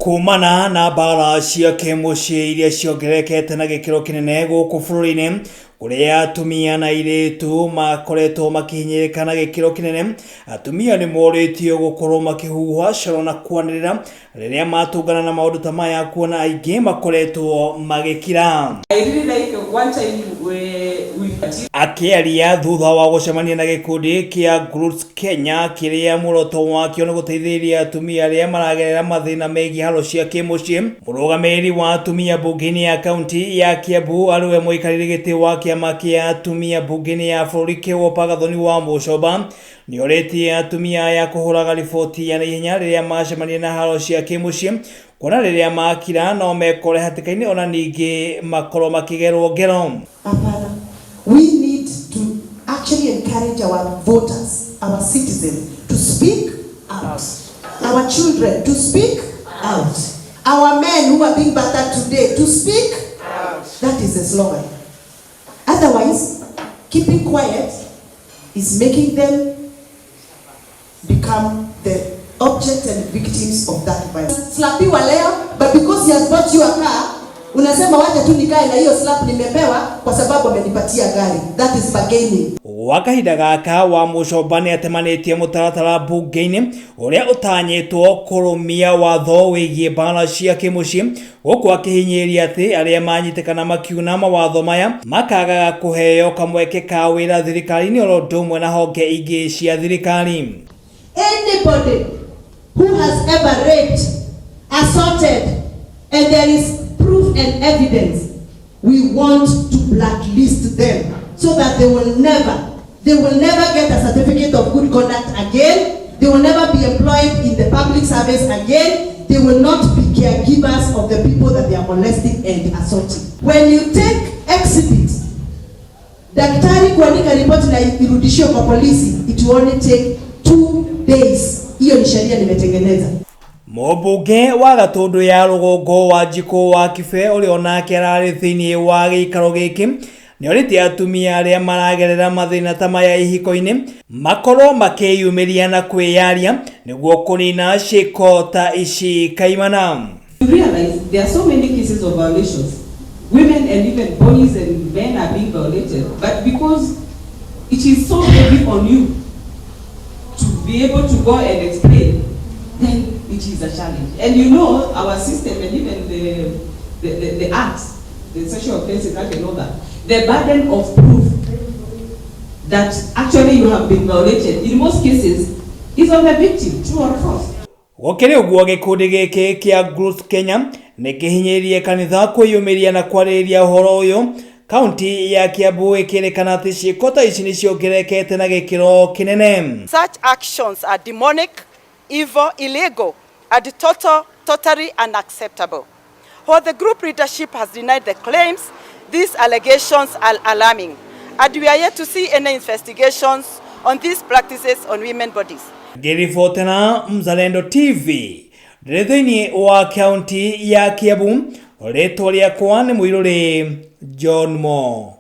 Kumana na mbara cia kĩmũciĩ iria ciongererekete na gĩkĩro kĩnene gũkũ bũrũri-inĩ, kũrĩa atumia na airĩtu makoretwo makĩhinyĩrĩka na gĩkĩro kĩnene, atumia nĩ morĩtio gũkorwo makĩhuha coro na kwanĩrĩra rĩrĩa matũngana na maũndũ ta maya, kuona aingĩ makoretwo magĩkira. I really like one time we Akĩaria thutha wa gũcemania na gĩkundi kĩa Glutes Kenya kĩrĩa muoroto wakĩo nĩ gũteithĩrĩria atumia arĩa maragerera mathĩna megiĩ haro cia kĩmũciĩ, mũrũgamĩrĩri wa atumia mbunge-inĩ ya kaunti ya Kiambu arĩwe mũikarĩri gĩtĩ wa kĩama kĩa atumia mbunge-inĩ ya bũrũri Kĩwopa Gathoni wa Mũcomba nĩorĩtie atumia aya kũhũraga riboti ya naihenya rĩrĩa macemania na haro cia kĩmũciĩ, kuona rĩrĩa makira no mekore hatĩka-inĩ ona ningĩ makorwo makĩgerwo ngero. Hapana. We need to actually encourage our voters, our citizens, to speak out. Our children to speak out. Our men who are being battered today to speak out. That is the slogan. Otherwise, keeping quiet is making them become the object and victims of that violence. Slapiwa leo, but because he has bought you a car, unasema wacha tu nikae na hiyo slap nimepewa kwa sababu amenipatia gari. That is bargaining. Gwa kahinda gaka wa Mũcomba nĩ atemanĩtie mũtaratara mbunge-inĩ ũrĩa ũtanyĩtwo kũrũmia watho wĩgiĩ mbara cia kĩmũciĩ, gũkũ akĩhinyĩrĩria atĩ arĩa manyitĩkana makiuna mawatho maya makagaga kũheo kamweke ka wĩra thirikari-inĩ oro ũndũ ũmwe na honge ingĩ cia thirikari. Anybody who has ever raped, assaulted, and there is proof and evidence, we want to blacklist them so that they will never get a certificate of good conduct again. They will never be employed in the public service again. They will not be caregivers of the people that they are molesting and assaulting. When you take exhibit, daktari kuandika ripoti na irudishiwe kwa polisi, it will only take 2 days. Hiyo ni sheria nimetengeneza. Mũmbunge wa Gatũndũ ya Rũgongo Wanjikũ wa Kibe, ũrĩa onake ararĩ thĩinĩ wa gĩikaro gĩkĩ, nĩorĩtie atumia arĩa maragerera mathĩna ta maya ihiko-inĩ makorwo makĩyumĩria na kwĩyaria nĩguo kũnina ciĩko ta ici kaimana. You realize there are so many cases of violations. Women and even boys and men are being violated, but because it is so heavy on you to be able to go and explain, then it is a challenge. And you know, our system and even the acts, the Sexual Offences Act and all that, the burden of proof that actually you have been violated, in most cases, is on the victim, true or false. Gũkĩrĩ ũguo, gĩkundi gĩkĩ kĩa Glutes Kenya nĩ kĩhinyĩrĩirie kanitha kwĩyumĩria na kwarĩrĩria ũhoro ũyũ, kaunti ya Kiambu ĩkĩrĩkana atĩ ciĩko ta ici nĩ ciongererekete na gĩkĩro kĩnene. Such actions are demonic, evil, illegal, and totally unacceptable. While the group leadership has denied the claims, these allegations are alarming, and we are yet to see any investigations on these practices on women bodies. Ngĩribotera Mzalendo TV ndĩrĩ thĩinĩ wa kaunti ya Kiambu, rĩtwa rĩakwa nĩ Mũirũrĩ John Mo.